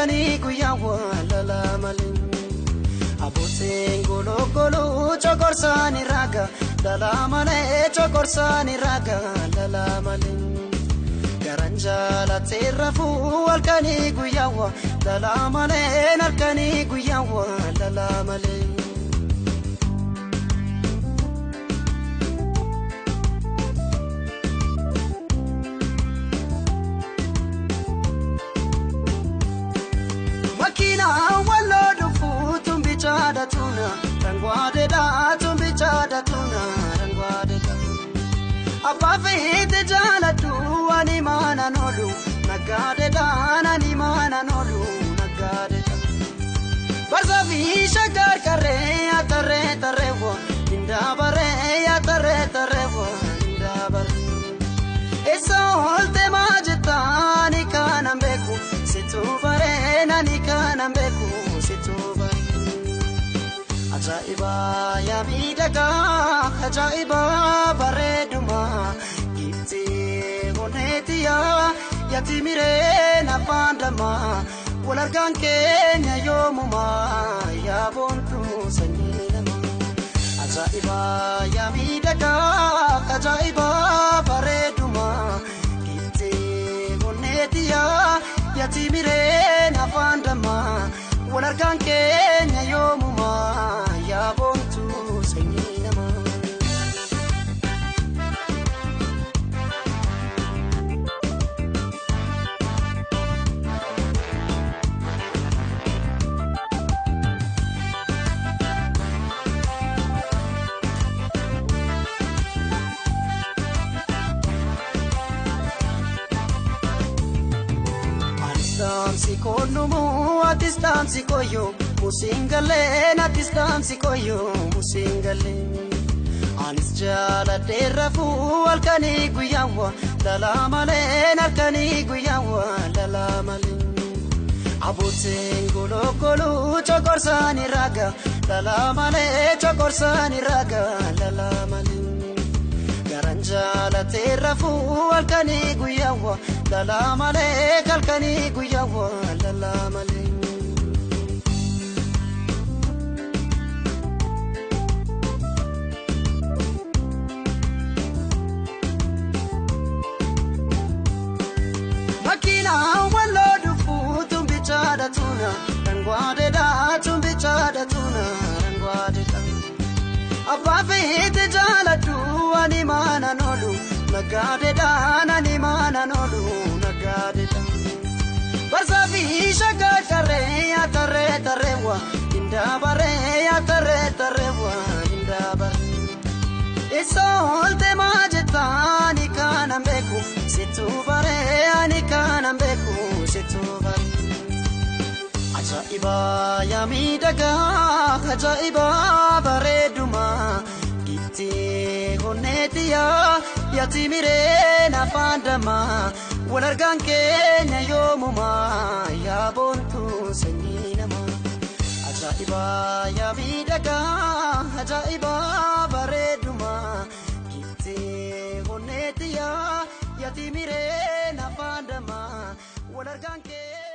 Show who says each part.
Speaker 1: Guyyaa lala malee abbootiin gologoluu chokorsaani raga lala malee chokorsaani raga lala malee garan jaalatee rafuu halkanii guyyaa lala malee halkanii guyyaa lala malee. Makiina walloo dhufu tumbicha tuna rangwaadedha tumbicha tuna rangwaadedha. Abbaa feete jaaladhu ani maana noolu naggaadedha ani maana noolu naggaadedha. Barza fi shaggar karree atarree tarreewwa indaabaree atarree tarreewwa indaabaree. Eessa oolte maa jettaani kanan beeku situ baree nani kanan beeku situ baree. Ajaa'iba yaa miidhagaa ajaa'iba bareeduma giftee onneetiyaa yaati miree nafaan dammaa wal argaan keenya yoomumaa yaa boontuu sanyii namaa. Ajaa'iba yaa miidhagaa ajaa'iba bareeduma giftee onneetiyaa yaati miree nafaan dammaa wal argaan keenya yoomumaa yaa boontuu sanyii namaa. Anis konumu atis dhaamsi koyyoo musiingalee atis dhaamsi koyyoo musiingalee. Anis jaaladhee rafuu halkanii guyyaa lala malee halkanii guyyaa lala malee. Abbootiin gologoluu chokorsaani raga lala malee chokorsaani raga lala malee. Garan jaalatee rafuu halkanii guyyaa lala malee halkanii guyyaa lala malee. Makiina walloo dhufu tumbicha tuna rangwaadedha tumbicha tuna rangwaadedha. Abbaa feete jaaladhu ani maana noolu naggaadedha ani maana noolu naggaadedha. Barza fi shaggar tarree atarree tarreewwa indaabaree atarree tarreewwa indaabaree. Eessa oolte maa jettaani kanan beeku situ baree ani kanan beeku situ baree. Ajaa'iba yaa miidhagaa ajaa'iba bareeduma giftee onneetiyaa yaati miree nafaan dammaa wal argaan keenya yoomumaa yaa boontuu sanyii namaa. Ajaa'iba yaa miidhagaa ajaa'iba bareeduma giftee onneetiyaa yaati miree nafaan dammaa wal argaan keenya.